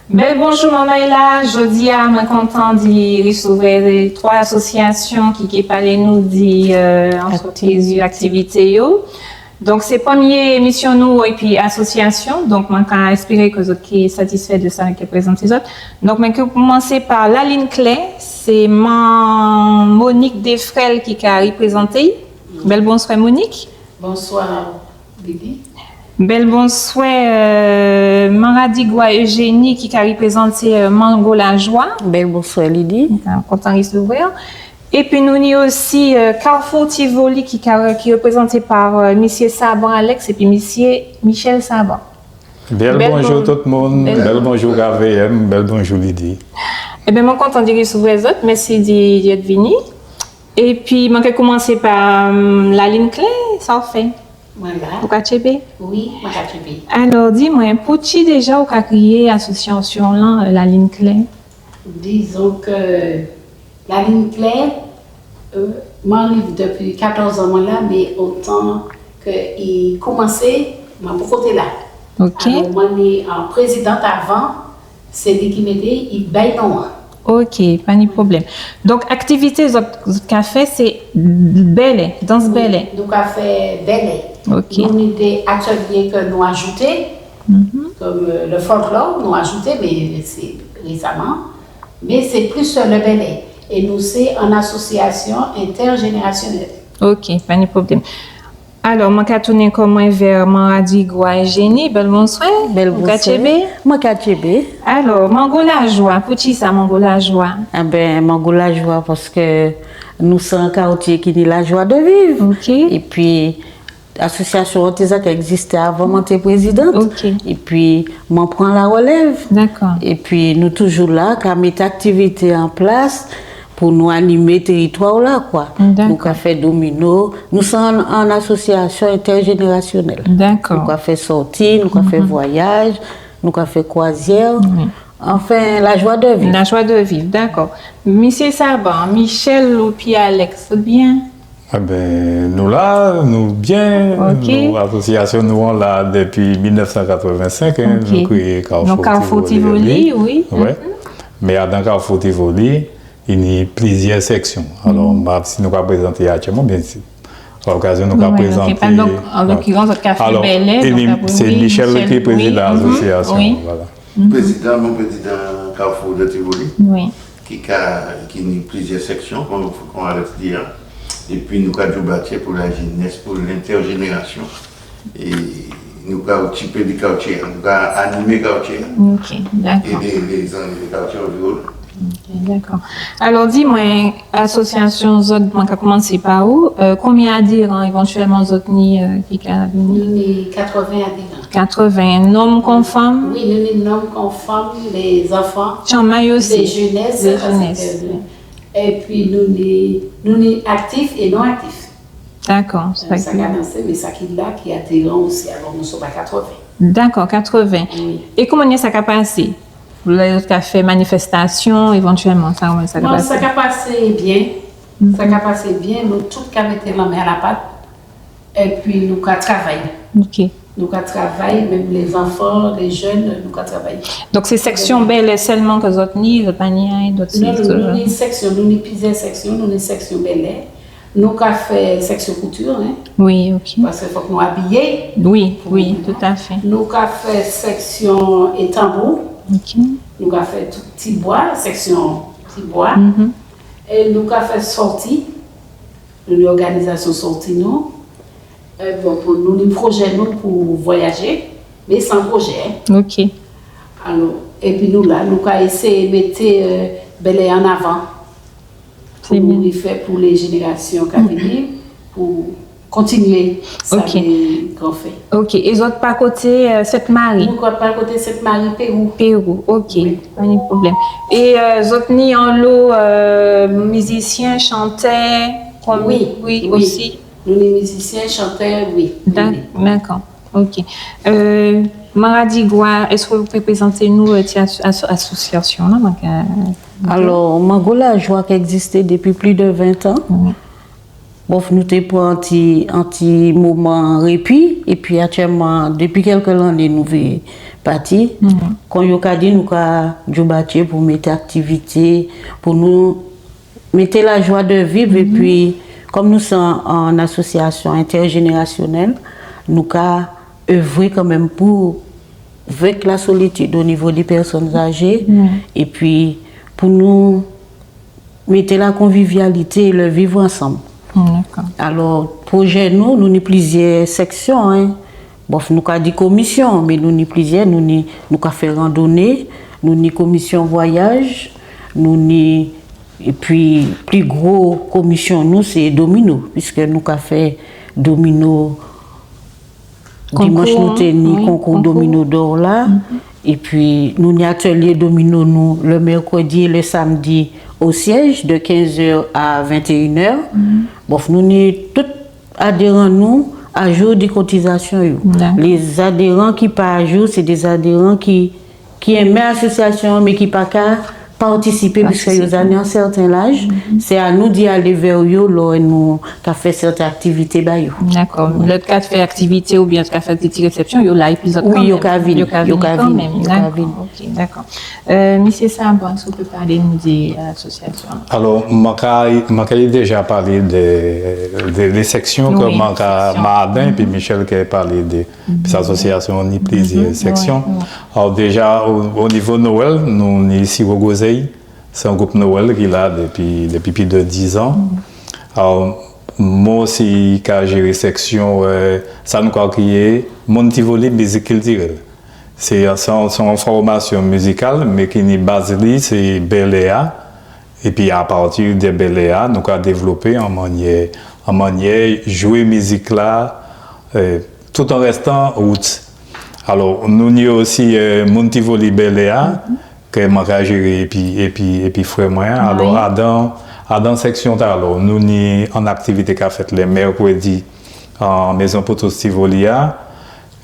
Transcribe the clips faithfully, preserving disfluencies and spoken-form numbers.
Bel bonjou manmay-la. Jòdi-a mwen kontan di risivwè twa asosiasion ki, ki palé nou di, euh, antrepriz yo, aktivité yo. Donk sé prèmié émision nou épi asosiasion. Donk mwen ka espéré ke zot ké satisfè di sa mwen ké prézanté zot. Donk mwen ké koumansé pa Lalin Klè, sé Man Monique Defrel ki ka réprézanté. Bel bonswè Monique. Bonswè Lydie. Bel bonswè, euh, Man Radigwa Eugénie ki ka réprézanté, euh, Mango Lajwa. Bel bonswè Lydie. Kontan risivwè'w. Épi nou ni osi, euh, Carrefour Tivoli ki ka, ki réprézanté pa, euh, misié Saban Alex épi misié Michel Saban. Bel bonjou tout moun, bel bonjou K V M, bel bonjou Lydie. Eben mwen kontan di risivwè zot, mèsi di, di et vini. Épi mwen ké koumansé pa, euh, Lalin Klè, sa ou fè? Mwen la. Ou ka tjenbé? Wi, mwen ka tjenbé. Alò, di mwen, poutji déja ou ka kriyé asosiasion-lan, euh, Lalin Klè? Dizon ke Lalin Klè, euh, mwen rivé dépi katòz an mwen la, mé otan ke i koumansé, mwen poko té la. OK. Alò, mwen ni an prézidant avan, sé li ki mété, i bay non-an. OK, pa ni pwoblem. Donk aktivité zot, zot ka fè sé bèlè, dans bèlè. Wi, nou ka fè bèlè. OK. Nou ni dé atelié ke nou ajouté, kon, euh, le folklò, nou ajouté, mé sé résaman. Mé sé plis, euh, le bèlè. É nou sé an asosiasion entèjénérasionel. OK, pa ni pwoblem. Alò, mwen ka tounen kò mwen vè Man Radigwa Eugénie. Bel bonswè. Bel bonswè. Ou ka tjenbé? Mwen ka tjenbé. Alò, Mango Lajwa, poutji sa Mango Lajwa? Eben, Mango Lajwa paske nou sé an katié ki ni lajwa de viv. OK. Épi asosiasion-an té za ka ekzisté avan mwen té prézidant. OK. Épi mwen pran larelev. Dakò. Épi nou toujou la, ka mété aktivité an plas pou nou animé téritwa-la, kwa. Dakò. Nou ka fè domino, nou sé an, an asosiasion entèjénérasionel. Dakò. Nou ka fè sòti, nou ka fè vwayaj, nou ka fè kwaziè. Wi. Anfen, lajwa de viv. Lajwa de viv, dakò. Misié Saban, Michel épi Alex, bien? Eben, nou la, nou bien. OK. Nou, asosiasion nou an la dépi mil nef san katrèvensenk, en, nou kréyé Carrefour Tivoli, wi. Wè. Mé adan Carrefour Tivoli, i ni pliziè seksion. Alò, mwen pa si nou ka prézanté atjelman, bien si. Pa okazion nou ka prézanté. Donk, an lokirans, zot ka fè bèlè, donk, sé Michel ki prézidan asosiasion, vwala. Prézidan, mwen prézidan Carrefour de Tivoli, wi, ki ka, ki ni pliziè seksion, kon, kon Alex di a. Épi nou ka djoubaté pou lajénes, pou lentèjénérasion. É nou ka okipé di katié-a, nou ka animé katié-a. OK, dakò. É dé, dé, dé katié anviwon. OK, dakò. Alò, di mwen, asosiasion zot, mwen ka koumansé pa ou, euh, konbien adéran évantielman zot ni, euh, ki ka vini? Nou ni katrèven adéran. Katrèven, nonm kon fanm? Wi, nou ni nonm kon fanm, lé zanfan, lé jénes, lé jénes, paske, wi. Épi nou ni, nou ni aktif é non aktif. Dakò. Sa ka dansé, mé sa ki la, ki adéran osi, alò nou sé ba katrèven. Dakò, katrèven. Wi. É kouman sa ka pasé? Lè zot ka fè manifestasion, évantielman, sa, sa ka pasé? Bon, sa ka pasé bien. Sa ka pasé bien, nou tout ka mété lanmen a la pat. Épi nou ka travay. OK. Nou ka travay, menm lé zanfan, lé jenn, nou ka travay. Donk sé seksion bèlè selman ke zot ni, zot pa ni ayen dot? Non, non, nou ni seksion, nou ni pliziè seksion, nou ni seksion bèlè. Nou ka fè seksion kouti, en. Wi, OK. Paske fok nou abiyé. Wi, wi, toutafè. Nou ka fè seksion é tanbou. OK. Nou ka fè tout tibwa, seksion tibwa. É nou ka fè sòti. Nou ni òganizasion sòti nou. É bon, pou nou ni pwojé nou pou vwayajé, mé sé an pwojé, en. OK. Alò, épi nou la, nou ka éséyé mété, euh, bèlè an avan. Pou nou rifè pou lé jénérasion ka vini, pou kontinié sa lé gran fè. OK. É zot pa koté, euh, Sent-Mari? Nou pa koté Sent-Mari, Pérou. Pérou, OK. Wi. Pa ni pwoblem. É, euh, zot ni anlo, euh, mizisien, chantè, kon... Wi, wi, osi. Nou ni mizisien, chantè, wi. Dakò. OK. Euh, Man Radigwa, es ou pé prézanté nou, euh, ti aso-, aso-, asosiasion-an, donk, euh... Alò, Mango Lajwa ki ka ekzisté dépi plis de ven an. Wi. Bon, nou té pran an ti, an ti moman répi, épi aktielman, dépi kelkè lanné, nou vé pati. Kon yo ka di, nou ka djoubaté pou mété aktivité, pou nou mété lajwa de viv, épi, kon nou sé an, an asosiasion entèjénérasionel, nou ka èvwé kanmenm pou venk lasolitid o nivo dé pèsonn ajé, épi pou nou mété lakonvivialité, le vivre ensemble. Dakò. Alò, pwojé nou, nou ni pliziè seksion, en. Bon, nou ka di komision, mé nou ni pliziè, nou ni, nou ka fè randoné, nou ni komision vwayaj, nou ni, épi pli gwo komision nou, sé domino, piski nou ka fè domino Dimanch, nou té ni konkou domino d'or la. Épi, nou ni atelié domino nou le mèkrèdi é le samdi o sièj de kenz è a ventéyen è. Bon, nou ni tout adéran nou ajou di kotizasion yo. Dakò. Lé adéran ki pa ajou, sé dé adéran ki ki enmen asosiasion-an, mé ki pa ka patisipé, piski yo ja ni an sèten laj, sé a nou di alé vè yo lè nou ka fè sèten aktivité ba yo. Dakò. Lè ka fè aktivité oubien ka fè dé ti résepsion, yo la, épi zot kanmenm. Wi, yo ka vini. Yo ka vini kanmenm. Yo ka vini. Dakò. OK, dakò. Euh, misié Sabon, es ou pé palé nou di lasosiasion-an ? Alò, man ka, man ka déja palé di, di, di seksion ke man ka, Madan épi Michel ka palé di Pis asosiasion-an ni pliziè seksion. Alò, déja, o, o nivo Nwel, nou ni Siwo Gwozey. Sé an group Nwel ki la dépi, dépi plis di dizan. Alò, mwen osi ka jéré seksion, euh, sa nou ka kriyé Moun Tivoli, mizik kiltirel. Sé, sé an, sé an fòmasion mizikal, mé ki ni baz li, sé bèlè-a. Épi, apati di bèlè-a, nou ka dévlopé an manniè, an manniè jwé mizik-la, euh, tout an restan roots. Alò, nou ni osi, euh, Moun Tivoli bèlè-a, ke man ka jéré épi, épi, épi frè mwen. Alò, adan, adan seksion-tala, nou ni an aktivité ka fet lé mèkrèdi an Mézon pou Tous Tivoli-a.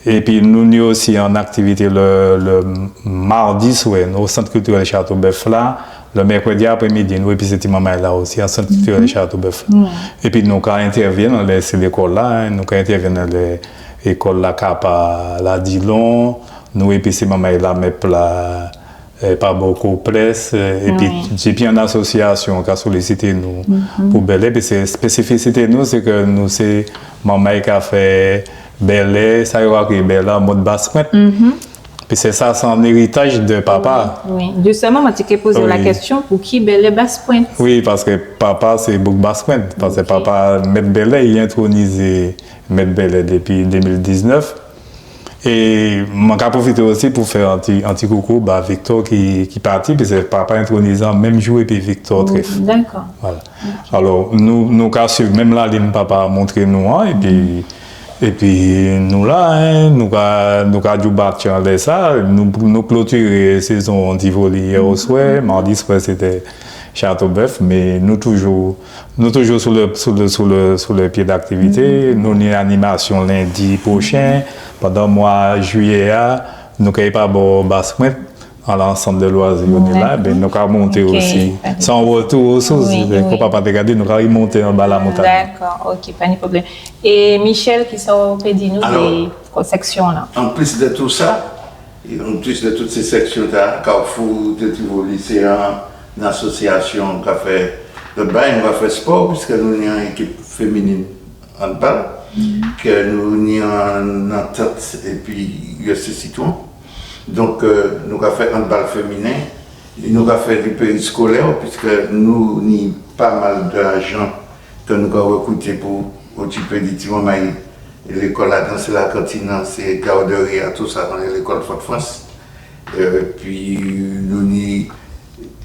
Épi nou ni osi an aktivité le, le mardi swè, o Sant Kiltirel Chatobef la, le mèkrèdi apré-midi, nou épi sé ti manmay-la osi, an Sant Kiltirel Chatobef la. Épi nou ka entèvini anlè sé lékol-la, en, nou ka entèvini anlè lékol La Kapa, La Dilon, nou épi sé manmay-la, mèp-la, euh, pa bòko près, euh, épi, épi an asosiasion ka solisité nou pou bèlè, épi sé espésifisité nou, sé ke nou sé manmay ka fè bèlè, sa yo ka kriyé bèlè an mod Baspwent. Épi sé sa, sé an éritaj di papa. Wi. Jisteman, man té ké pozé'w la kestion, pou ki bèlè Baspwent ? Wi, paske papa sé boug Baspwent, paske papa, mèt bèlè, i entwonizé mèt bèlè dépi dé mil diznef. É man ka pwofité osi pou fè an ti, an ti koukou ba Victor ki, ki pati, piske papa entwonizé an menm jou épi Victor Trèf. Dakò. Vwala. Alò, nou, nou ka suiv menm lalin papa montré nou an, épi, épi nou la, en, nou ka, nou ka djoubaté anlè sa, nou, nou klotiré sézon Tivoli yè oswè, mardi swè, sé té Chatobef, mé nou toujou Nou toujou sou le, sou le, sou le, sou le pié d'aktivité. Nou ni animasion lendi pwochen. Pandan mwa jwiyé a, nou kay pa bò Baspwent, an sant de lwazi yo ni la, ben nou ka monté osi. Sé an rètou o sous, kon papa té ka di, nou ka rimonté anba lamontann. Dakò, OK, pa ni pwoblem. É Michel, kisa ou pé di nou di seksion-an ? An plis di tou sa, É an plis di tout sé seksion-tala, Kafou de Tivoli sé an asosiasion ka fè lot bagay, nou ka fè spò, piske nou ni an ékip féminin andbal, ke nou ni an antant épi U S C Citron. Donk, euh, nou ka fè andbal féminen, é nou ka fè di périskolè, piske nou ni pa mal di ajan ke nou ka rékrité pou okipé di ti manmay lékol-la, dan sé lakantin-an, sé gadri-a, tou sa, dan lékol Fodfrans. Épi nou ni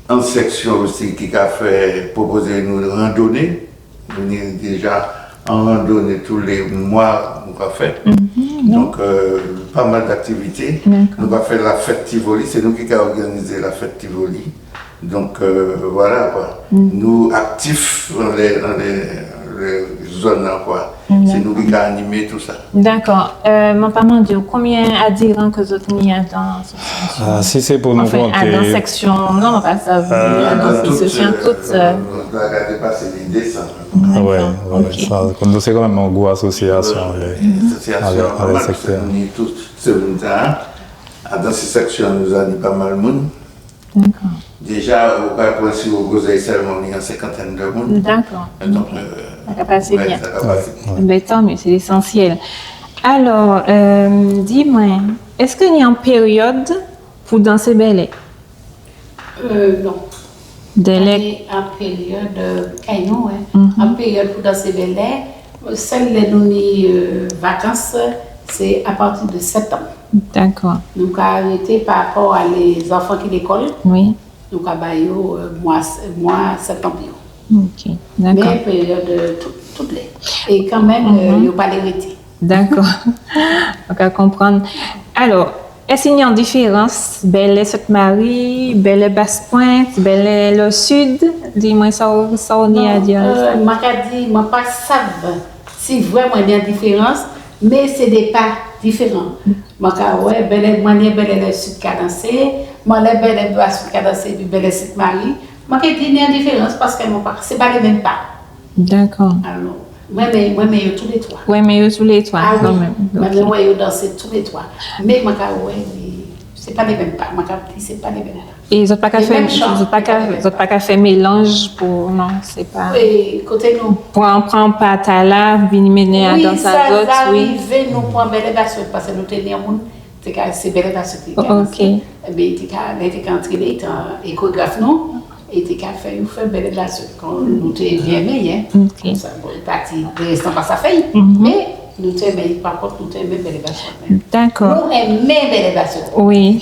an seksion osi ki ka fè, pwopozé nou randoné. Nou ni déja an randoné tou lé mwa nou ka fè. Donk, euh, pa mal d'aktivité. Dakò. Nou ka fè lafet Tivoli, sé nou ki ka òganizé lafet Tivoli. Donk, euh, vwala, kwa. Nou aktif dan lé, dan lé, lé zòn-lan, kwa. Sé nou ki ka animé tou sa. Dakò. Euh, man pa mandé'w konbien adéran ke zot ni adan asosiasion ? Ah, si sé pou nou konté. Anfen, adan seksion, non, pa sa, euh, adan tout, asosiasion, tout, euh, nou ka gadé pasé lidé sa. Dakò, OK. Sa, kon nou sé kanmenm an gwo asosiasion, lé, asosiasion, alé, alé, sektè. Nou ni tout sé moun-sa, en. Adan sé seksion-an nou ja ni pa mal moun. Dakò. Déja, ou pa pran si ou kozé selman, ni an senkantèn de moun. Dakò. Donk, euh, sa ka pasé bien. Sa ka pasé. Ben, tan mié, sé lésansiel. Alò, euh, di mwen, es ni an périod pou dansé bèlè? Euh, non. Délè. An périod, euh, kay nou, wi. An périod pou dansé bèlè, sel lè nou ni, euh, vakans, sé apati de septanm. Dakò. Nou ka arété pa rapò a lé zanfan ki lékol. Wi. Nou ka ba yo, euh, mwa, mwa septanm yo. OK, dakò. Mé périod, euh, tout, tout lè. É kanmenm, euh, yo pa lé rété. Dakò. An ka konprann. Alò, es ni an diférans, bèlè Sent-Mari, bèlè Baspwent, bèlè Lèsid? Di mwen sa ou, sa ou ni a di. Non, euh, man ka di, man pa sav si vréman ni an diférans, mé sé dé pa diféran. Man ka wè bèlè, man lè bèlè Lèsid ka dansé, man lè bèlè Baspwent ka dansé, épi bèlè Sent-Mari. Man ka di ni an diférans paske man pa, sé pa lé menm pa. Dakò. Alò, mwen enmen, mwen enmen yo tou lé twa. Ou enmen yo tou lé twa, kanmenm. Ah wi, mwen enmen wè yo dansé tou lé twa. Mé mwen ka wè, sé pa lé menm pa. Mwen ka di sé pa lé menm pa. É zot pa ka fè, zot pa ka, zot pa ka fè mélanj pou, non, sé pa. Wi, koté nou. Pran, pran pa-tala, vin mennen a dans a zot, wi. Wi, sa, sa rivé nou pran bèlè Baspwent, paske nou té ni an moun té ka, sé bèlè Baspwent té ka dansé. OK. Ében, té ka, lè té ka antréné, té korégraf nou, é té ka fè, yo fè bèlè Baspwent. Kon nou té bien enmen, hen. OK. Konsa, bon, i pati, lérès-la pa sa fè'y. Mé nou té enmen, pa kont, nou té enmen bèlè Baspwent. Dakò. Nou enmen bèlè Baspwent. Wi.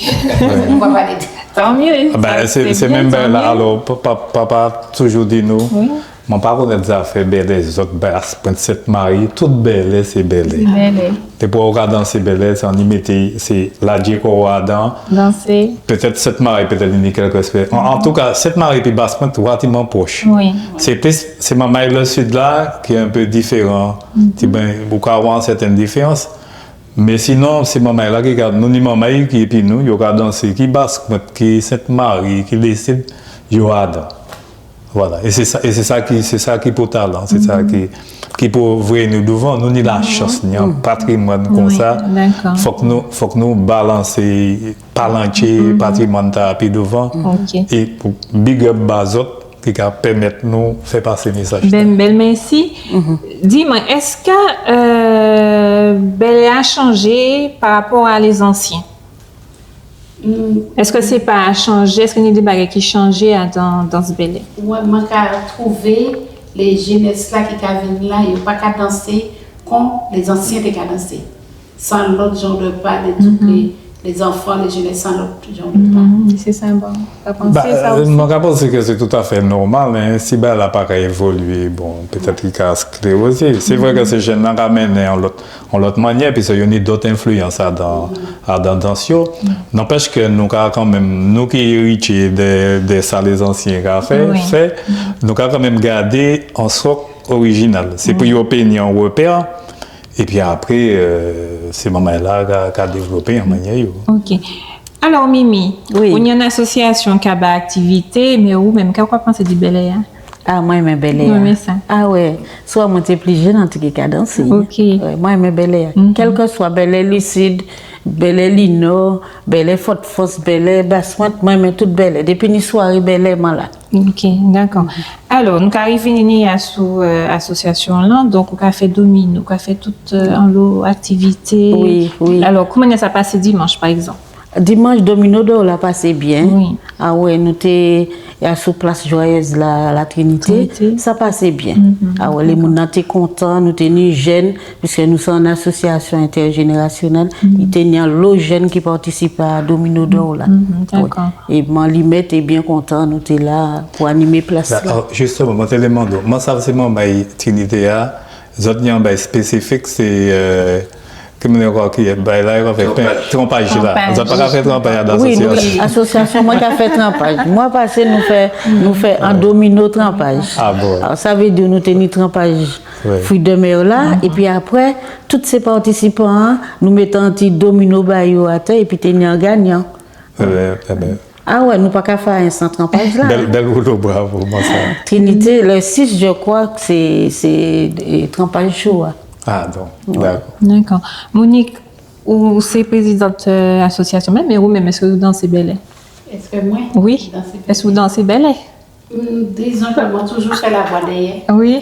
Nou pa palé de... Tan mié. Ben, sé, sé menm bèlè-la, alò, pa, pa, papa toujou di nou, wi. Mwen pa konnet zafè bèlè zot, Baspwent, Sent-Mari, tout bèlè sé bèlè. Bèlè. Dépi ou ka dansé bèlè, sé anni mété, sé ladjé kò'w adan. Dansé. Pétet Sent-Mari, pétet ni kèlk respé. An, antouka, Sent-Mari épi Baspwent, rèlativeman proch. Wi. Sé plis, sé manmay Lèsid la ki an pé diféran. Ti ben, ou ka wè an sèten diférans. Mé sinon, sé manmay-la ki ka, nou ni manmay ki épi nou, yo ka dansé, ki Baspwent, ki Sent-Mari, ki Lèsid, yo adan. Voilà. É sé sa, é sé sa ki, sé sa ki pou talan, sé sa ki, ki pou voyé nou douvan. Nou ni lachans, ni an patrimwàn konsa. Wi, dakò. Fok nou, fok nou balansé, palantjé patrimwàn-tala pi douvan. OK. É pou big up ba zot ki ka pèmet nou fè pasé mésaj-la. Ben, bel mèsi. Di mwen, es, euh, bèlè-a chanjé pa rapò a lézansien? Es sé pa chanjé, es ni dé bagay ki chanjé adan, adan dans bèlè? Wi, mwen ka touvé lé jénes-la ki ka vini la, yo pa ka dansé kon lézansien té ka dansé. Sé an lot jan de pa, dé tout lé, lé zanfan, lé jénes, sé an lot jan de pa. Wi, sé sa, bon. Ou ka pansé sa osi? Mwen ka pansé ke sé toutafè nòmal, hen, si bagay-la pa ka évolié, bon, pétet i ka sklérozé. Sé vré ke sé jenn-lan ka mennen an lot an lot manniè, piske yo ni dot enfliyans adan, adan dans yo. N'empêche que nou ka kanmenm, nou ki éritjé de, de sa lézansien ka fè, fè, nou ka kanmenm gadé an sok orijinal. Sé pou yo pé ni an repè, épi apré, euh, sé manmay-la ka, ka dévlopé an manniè yo. OK. Alò, Mimi, ou ni an asosiasion ki ka ba aktivité, mé ou menm, ka ou ka pansé di bèlè-a? Ah, mwen enmen bèlè-a. Ou enmen sa? Ah wè. Swa mwen té pli jenn, an té ké ka dansé. OK. Wè, mwen enmen bèlè-a. Kèlkeswa bèlè Lèsid, bèlè Linò, bèlè Fodfrans, bèlè Baspwent, mwen enmen tout bèlè. Dépi ni swaré bèlè, mwen la. OK, dakò. Alò, nou ka rivini asou, euh, asosiasion-an, donk ou ka fè domino, ou ka fè tout, euh, anlo aktivité. Wi, wi. Alò, kouman sa pasé dimanch, pa egzanp? Dimanch, domino d'or la pasé bien. Wi. Ah wè, nou té asou plas Joyeuse la, la Trinité. Trinité. Sa pasé bien. Ah wè, lé moun-lan té kontan, nou té ni jenn, piske nou sé an asosiasion entèjénérasionel, i té ni anlo jenn ki patisipé a domino d'or la. Dakò. Wè. É man li menm té bien kontan, nou té la pou animé plas-la. Dakò, jisteman, mwen té lé mandé'w. Mwen sav sé manmay Trinité a, zot ni an bagay espésifik, sé, euh, ki moun ankò ki, bagay-la, yo ka fè pen, tranpaj-la. Zot pa ka fè tranpaj adan asosiasion? Wi, nou, asosiasion mwen ka fè tranpaj. Mwa pasé nou fè, nou fè an domino tranpaj. Ah bon. Alò, sa vé di nou té ni tranpaj fruits de mer la, épi apré, tout sé patisipan-an, nou mété an ti domino ba yo atè, épi té ni an ganyan. Eben, eben. Ah wè, nou pa ka fè ayen san tranpaj-la. Bel, bel woulo bravo, mwen sa. Trinité, le six, je crois que c'est, c'est, euh, tranpaj jou-a. Ah, bon, dakò. Dakò. Monique, Ou sé prézidant, euh, asosiasion menm, mé ou menm, es ou dansé bèlè? Es mwen dansé bèlè? Wi. Es ou dansé bèlè? Hmm, dizon ke mwen toujou fè lavwa dèyè. Wi.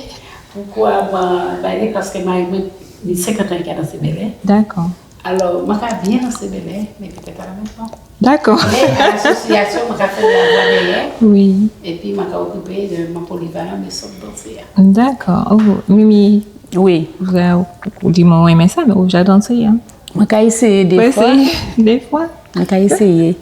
Poukwa mwen, ben, paske mari mwen, ni senkant an i ka dansé bèlè. Dakò. Alò, mwen ka bien dansé bèlè, mé pétet a la mezon. Dakò. Mé a lasosiasion, mwen ka fè lavwa dèyè. Wi. Épi mwen ka okipé de, mwen polivalan, mé sof dansé a. Dakò. Oh, Mimi. Wi. Ou, ou di mwen ou enmen sa, mé ou ja dansé, en? Mwen ka éséyé défwa. Ou éséyé défwa? Mwen ka éséyé.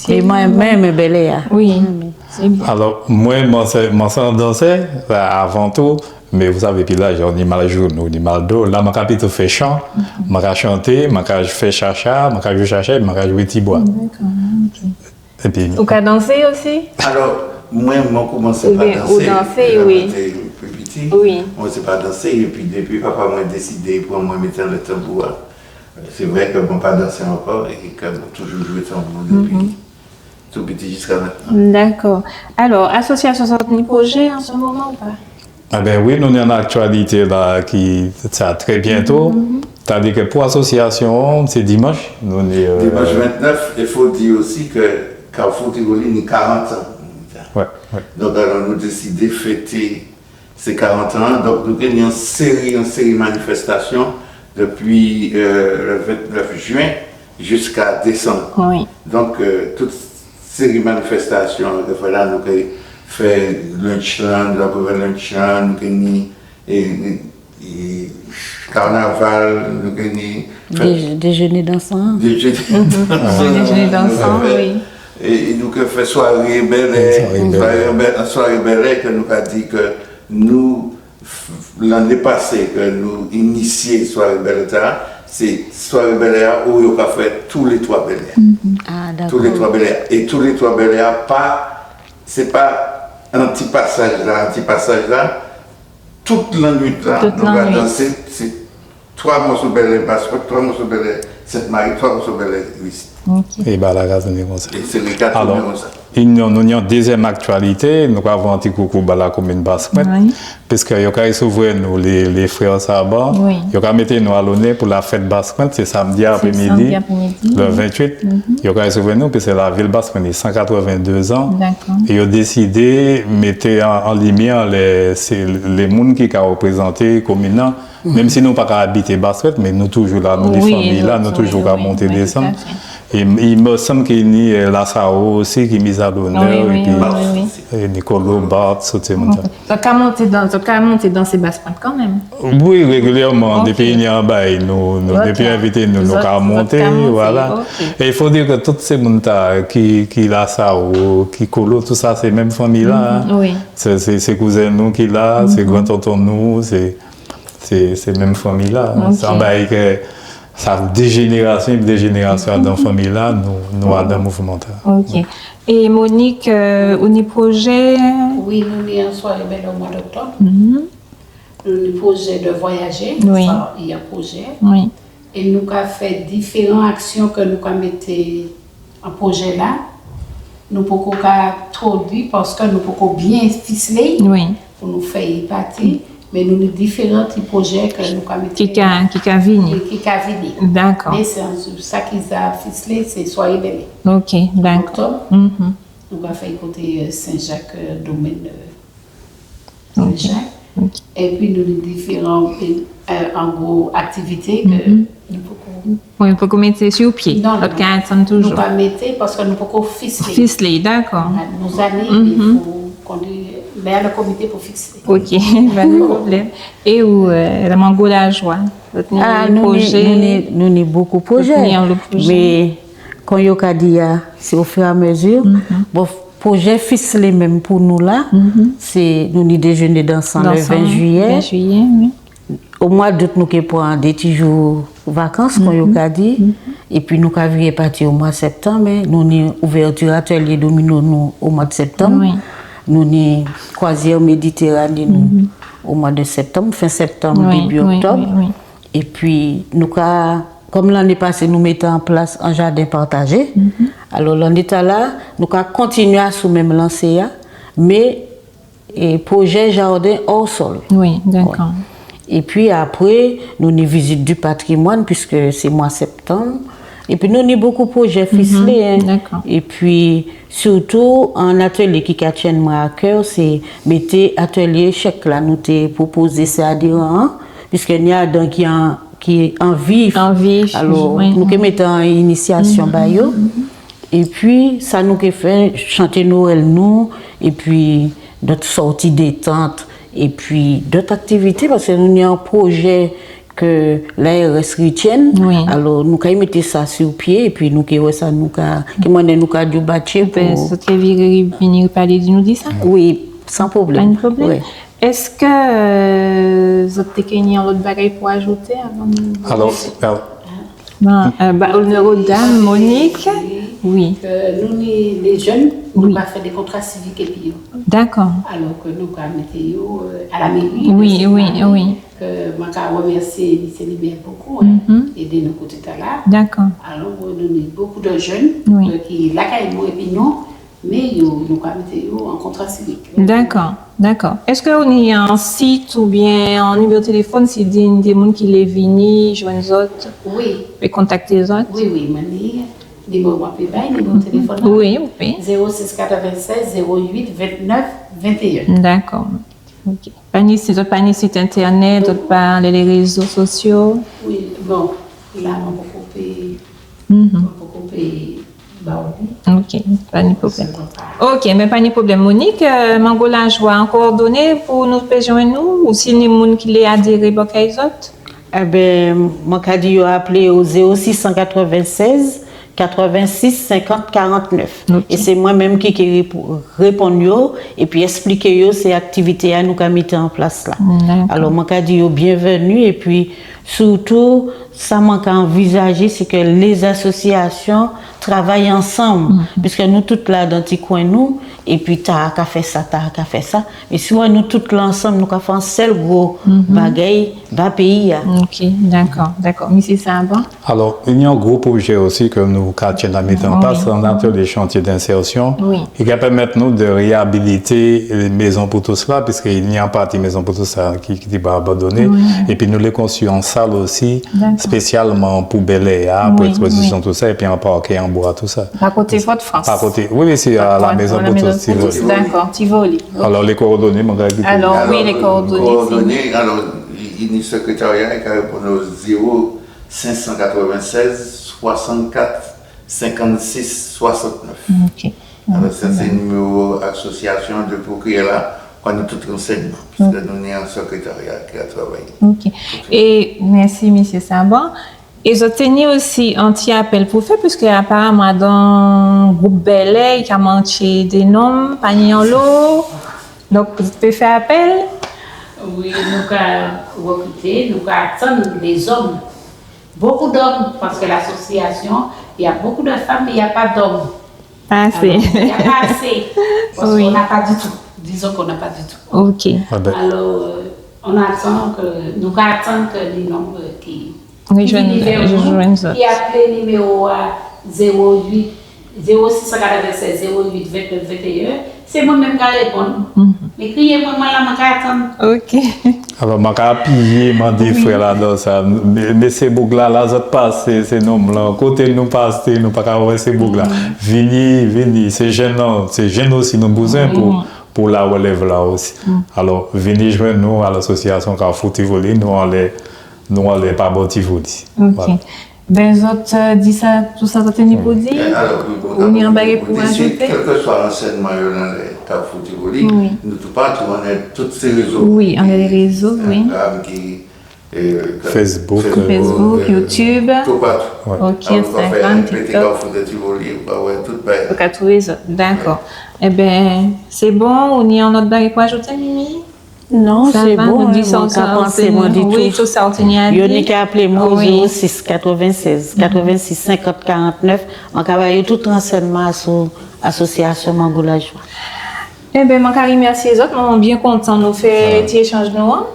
Mé mwen, mwen enmen bèlè a. Wi. Mwen enmen. Sé bien. Alò, mwen, mwen sé, mwen sé an dansè, avan tou, mé ou savé, épi laj, ni mal jenou, ni mal do. La, mwen ka plito fè chan, mwen ka chanté, mwen ka fè chacha, mwen ka jwé chacha, mwen ka jwé tibwa. Dakò, ok. Épi ou ka dansé osi? Alò, mwen, mwen koumansé pa dansé, lè mwen té pli piti. Wi. Mwen sé pa dansé, épi dépi papa mwen désidé pran mwen mété anlè tanbou a, sé vré ke mwen pa dansé ankò, é ke mwen toujou jwé tanbou dépi tou piti jiska mentnan. Dakò. Alò, asosiasion sa ni pwojé an sé moman ou pa? Eben wi, nou ni an aktialité la ki sa trè bientô. Sétadi ke pou asosiasion, sé dimanch, nou ni, euh, dimanch ventnef, é fo di osi ke Kafou Tivoli ni karant an. Wè, wè. Donk, alò, nou désidé fété sé karant an, donk nou té ni an séri, an séri manifestasion dépi, euh, le ventnef jen jiska désanm. Wi. Donk, euh, tout séri manifestasion, euh, vwala, nou té fè lunch lan, nou té fè lunch lan, nou té ni, é, é, é, kannaval, nou té ni fè déjeuner dansant. Déjeuner dansant, wi. É, é nou té fè swaré bèlè, swaré bèlè, swaré bèlè ke nou ka di ke nou Lanné pasé ke nou inisié swaré bèlè-tala, sé swaré bèlè-a ou yo ka fè tou lé twa bèlè-a. Ah, dakò. Tou lé twa bèlè-a. É tou lé twa bèlè-a pa, sé pa an ti pasaj la, an ti pasaj la, tout lannuit-la, nou ka dansé, sé twa mòso bèlè Baspwent, twa mòso bèlè Sent-Mari, twa mòso bèlè isit. Ok. É ba la ka tounen konsa. É sé lé ka tounen konsa. Alò, nou ni an dézièm aktialité, nou ka vwè an ti koukou ba lakomin Baspwent, piske yo ka risivwè nou, lé, lé frè Saban, yo ka mété nou a lonnè pou lafèt Baspwent, sé sanmdi aprémidi, lè venntuit. Yo ka risivwè nou, piske lavil Baspwent ni san katrèvendé zan. Dakò. É yo désidé mété an, an limiè lé, sé lé moun ki ka réprézanté komin-lan. Menm si nou pa ka abité Baspwent, mé nou toujou la, nou ni fanmi la, nou toujou ka monté désann. É i me sanm ke ni, euh, Lasao osi ki mi a lonnè, épi, euh, Nicolo, Bart, tout sé moun-sa. Zot ka monté dan, zot ka monté dansé Baspwent kanmenm? Wi, régilièman, dépi ni an bay, nou, nou, dépi yo envité nou, nou ka monté, vwala. É fo di ke tout sé moun-sa ki, ki Lasao, ki Kolo, tousa sé menm fanmi-la. Sé, sé, sé kouzen nou ki la, sé gran tonton nou, sé Sé, sé menm fanmi-la. Ok. Sé an bagay ke sa dé jénérasion, dé jénérasion adan fanmi-la, nou, nou adan mouvman-sa. Ok. É Monique, euh, ou ni pwojé? Wi, nou ni an swaré bèlè o mwa d'oktob. Nou ni pwojé de vwayajé, sa, i an pwojé. Wi. É nou ka fè diféran aksion ke nou ka mété an pwojé-la. Nou poko ka two di paske nou poko bien fislé pou nou fè i pati, mé nou ni diféran ti pwojé ke nou ka mété. Ki ka, ki ka vini. Ki, ki ka vini. Dakò. Mé sé an, sa ki ja fislé, sé swaré bèlè. Ok, dakò. Oktob, nou ka fè i koté, euh, Sen-Jak, euh, Domèn, euh, Sen-Jak. Épi nou ni diféran, euh, an gwo aktivité ke nou poko. Wi, poko mété si pié. Non, non. Zot ka atann toujou. Nou pa mété paske nou poko fislé. Fislé, dakò. Nou ja ni, i fo kondi, mé a lè komité pou fislé. Ok, pa de pwoblèm. É ou, euh, la Mango Lajwa, zot ni pwojé? Nou ni, nou ni bokou pwojé. Zot ni anlo pwojé. Mé, kon yo ka di a, sé au fur et à mesure. Bon, pwojé fislé menm pou nou la, sé nou ni déjeuner dansant le ven juiyé. Ven juiyé, wi. O mwa d'out, nou ké pran dé ti jou vakans, kon yo ka di. Épi nou ka viré pati o mwa sèptanm, en. Nou ni ouvèti atèlié domino nou o mwa de sèptanm. Wi. Nou ni kwaziè Méditérané nou o mwa de sèptanm, fen sèptanm, débi oktob. Wi, wi, wi. Épi nou ka, kon lanné pasé, nou mété an plas an jaden partajé. Alò, lanné-tala, nou ka kontinié asou menm lansé-a, mé, é, pwojé jaden hors sol. Wi, dakò. Wi. Épi apré, nou ni vizit di patrimwàn, piske sé mwa sèptanm. Épi nou ni bokou pwojé fislé, en. Dakò. Épi sirtou, an atélié ki ka tyenn mwen a kè, sé mété atélié chèk-la nou té pwopozé sé adéran-an, piske ni adan ki an, ki an vif. An vif, wi. Alò, nou ké mété an inisiasion ba yo. Épi, sa nou ké fè, chanté Nwèl nou, épi dot sòti détant, épi dot aktivité, paske nou ni an pwojé ke l'A R S rityenn. Wi. Alò, nou kay mété sa si pié, épi nou ké wè sa nou ka, ki manniè nou ka djoubaté pou... Ében, zot ké viré, vini palé di nou di sa ? Wi, san pwoblèm. Pa ni pwoblèm. Wi. Eske, euh, zot té ké ni an lot bagay pou ajouté avan nou... Alò, alò, Bon, euh, ba, onoro dam, Monique, wi. Ke nou ni dé jenn, nou ka fè dé kontra sivik épi yo. Dakò. Alò ke nou ka mété yo, euh, a la méri, wi, wi, wi. Ke mwen ka rimèsié misié Libert bokou, en, édé nou koté-tala. Dakò. Alò, nou ni bokou de jenn, wi, euh, ki lakay nou épi nou, mé yo, nou ka mété yo an kontra sivik. Dakò, dakò. Eske ou ni an sit oben an niméwo téléfòn si ni dé moun ki lé vini jwenn zot, wi, é kontakté zot ? Wi, wi, mwen ni niméwo, mwen pé bay niméwo téléfòn-la. Wi, ou pé. Zéro six quatre-vingt-seize zéro huit vingt-neuf vingt et un. Dakò. OK. Pa ni, si zot pa ni sit entènet, zot pa anlè lé rézo sosio ? Wi, bon, la, mwen poko pé, mwen poko pé ba ou li. OK, pa ni pwoblèm. OK, mé pa ni pwoblèm. Monique, euh, Mango Lajwa, an kowòdoné pou nou pé jwenn ou, ou si ni moun ki lé adéré bò kay zot ? Ében, mwen ka di yo aplé o zéro six cent quatre-vingt-seize quatre-vingt-six cinquante quarante-neuf. OK. É sé mwen menm ki, ki ké rép-, réponn yo, épi èspliké yo sé aktivité-a nou ka mété an plas la. Dakò. Alò, mwen ka di yo bienvini, épi sirtou, sa mwen ka anvizajé, sé ke lé zasosiasion travay ansanm, piske nou tout la dan ti kwen nou, épi tala ka fè sa, tala ka fè sa. Mé si ou wè nou tout la ansanm, nou ka fè an sel gwo bagay ba péyi-a. OK, dakò, dakò. Misié Saban ? Alò, ni an gwo pwojé osi ke nou ka tjenn a mété an plas, an atélié chantié d'insertion, wi, ki ka pèmet nou de réabilité, euh, Maison pour tous la, piske ni an pati Maison pour tous la ki, ki té abandoné. Wi. Épi nou lé konstwi an sal osi, dakò, spésialman pou bèlè-a, pou ekspozision, wi, tousa, épi an parké an bwa, tousa. Pa koté Fodfrans. Pa koté, wi, wi, sé a la Maison pour tous, Tivoli. Dakò, Tivoli. Alò, lé kowòdoné, mwen ka répité'y. Alò, wi, lé kowòdoné, sé... Kowòdoné, alò, i, i ni sékrétarya ki ka réponn o zéro cinq cent quatre-vingt-seize soixante-quatre cinquante-six soixante-neuf. OK. Alò, sa sé niméwo asosiasion de pwokirè-la, pou nou tout ransèyman, piske nou ni an sékrétarya ki ka travay. OK. É mèsi, misié Saban. É zot té ni osi an ti apel pou fè, piske aparaman adan gwoup bèlè, i ka mantjé dé nonm, pa ni anlo. Donk, zot pé fè apel. Wi, nou ka rékrité, nou ka atann dé zom. Bokou dom, paske lasosiasion, il y a beaucoup de femmes, mais il y a pas d'hommes. Pas assez. Alors, il y a pas assez. Parce qu'on n'a pas du tout. Disons qu'on n'a pas du tout. OK. Ah ben. Alors, euh, on attend que, nou ka atann ke lé nonm ki, ki vini vè nou, ki aplé niméwo-a zéro huit, zéro six cent quatre-vingt-seize zéro huit vingt-neuf vingt et un, sé mwen menm ka réponn. Mé kriyé mwen, mwen la, mwen ka atann. OK. Alò, mwen ka apiyé, mandé frè-la dan sa. Mé, mé sé boug-la, la zot pasé, sé nonm-lan, koté nou pasé, nou pa ka wè sé boug-la. Vini, vini, sé jenn-lan, sé jenn osi nou bizwen pou, pou larèlèv-la osi. Alò, vini jwenn nou a lasosiasion Kafou Tivoli, nou anlè, nou anlè pa bò Tivoli. OK. Voilà. Ben, zot, euh, di sa, tout sa zot té ni pou di. Ou ni an bagay pou ajouté ? Kèlkèswa ransèyman yo anlè Kafou Tivoli, nou toupatou, anlè tout sé rézo. Wi, anlè lé rézo, wi. Instagram, ki, euh, Facebook, Facebook, euh, YouTube. Toupatou. Wi. OK, Instagram, TikTok. Kafou Tivoli, ou ka wè tout bagay. Ou ka trouvé zot. Dakò. Ében, sé bon, ou ni an lot bagay pou ajouté, Mimi ? Non, sé bon, mwen ka pansé mwen di tou. Wi, tout sa ou té ni a di. Yo ni ka aplé mwen o zéro six quatre-vingt-seize quatre-vingt-six cinquante quarante-neuf. Mwen ka ba yo tout ransèyman asou asosiasion Mango Lajwa. Ében, mwen ka rimèsié zot, mwen bien kontan nou fè ti échanj nou an.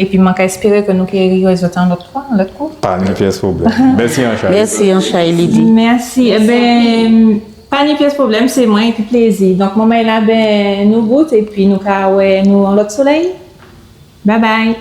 Épi mwen ka espéré ke nou ké riwè zot an lot fwa, an lot kou. Pa ni pies pwoblèm. Mèsi anchay. Mèsi anchay, Lydie. Mèsi. Ében, pa ni pies pwoblèm, sé mwen, épi plézi. Donk, manmay-la, ben, nou bout, épi nou ka wè nou an lot soley. Bye bye.